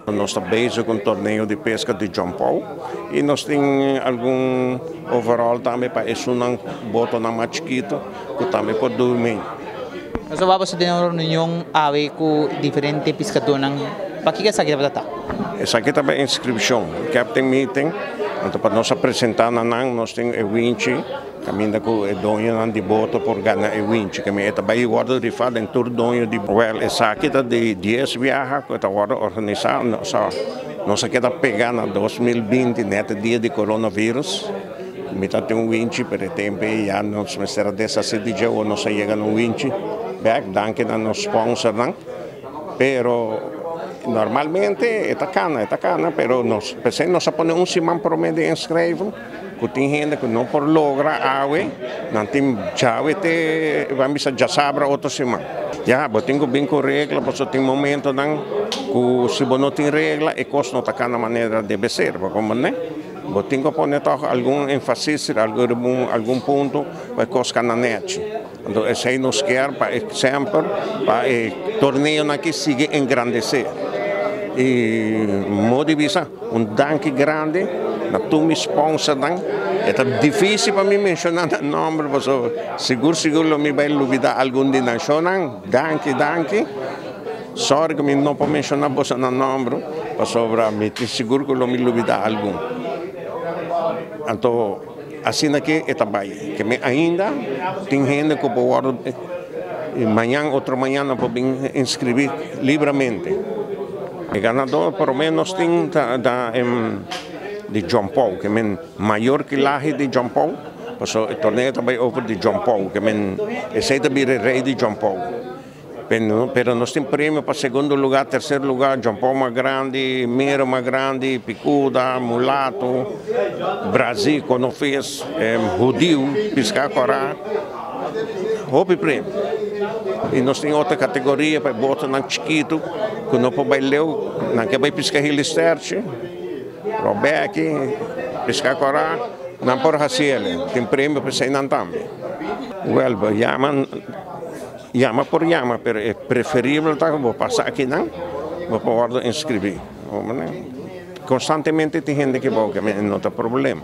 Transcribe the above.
Nos ta bezig ku un torneo di peska di John Paul i nos tin algun overall tambe pa esunnan botonan mas chikitu ku tambe por durmi. Nos a wak boso den un reunion awe ku diferente piskadónan. Pakiko esaki tabata ta? Esaki tabata inskripshon, captain meeting, anto pa nos a presentá na nan nos tin e winchi. Kaminda ku e doñonan di boto por gana e winchi ke mi e ta bai wòrdu rifá den tur doño di Wèl esaki ta di dies biaha ku e ta wòrdu organisá nos a nos a keda pegá na 2020 nèt e dia di coronavirus mi ta tin un winchi pero e tempu ei ya nos mester a deshasí di dje awor nos a yega na un winchi bèk danki na nos sponsornan pero normalmente e ta kana e ta kana pero nos p'esei nos a pone un siman promé di inschrijven. Ku tin hende ku no por logra awe, nan tin djawe te ban bisa djasabra otro siman. Ya, bo tin ku bin ku regla pasobra tin momentonan ku si bo no tin regla e kos no ta kana manera debe ser, bo komprende? Bo tin ku pone tòg algun enfasis riba algun punto pa e kos kana nèchi. Anto esei nos kier pa e semper pa e torneonan aki sigui engrandesé. I modo di bisa un danki grandi na tur mi sponsornan. E ta dificil pa mi menciona nan nomber pasobra sigur sigur lo mi bay lubida algun di nan. Shownan danki danki. Sorry ku mi no por menciona boso nan nomber pasobra mi tin sigur ku lo mi lubida algun. Anto. Asina ke e ta bai. Ke mi ainda tin hende ku por wòrdu mañan otro mañan nan por bin inskribí libramente. E ganadó por lo menos tin ta di John Paul, ke men mayor kilahe di John Paul, pasobra e torneo ta bai over di John Paul, ke men esei ta bira e rei di John Paul. Pero nos tin premio pa segundo lugar, tercer lugar, John-Paul mas grandi, Mero mas grandi, Picuda, Mulato, Brasil, Conofes, Hudiu, Pisca Cora, hopi premio. Y nos tin otro categoria pa e botonan chikito cu no por bay leu, nan ke bay pisca hilisterchi, Robeki, Pisca Cora, nan por haci el, tin premio pa eseynan tambe. Wel, bo yama. Yama por yama, pero e preferibel ta ku bo pasa akinan, bo por wòrdu inskribí. Konstantemente tin hende ki bou, no ta problema.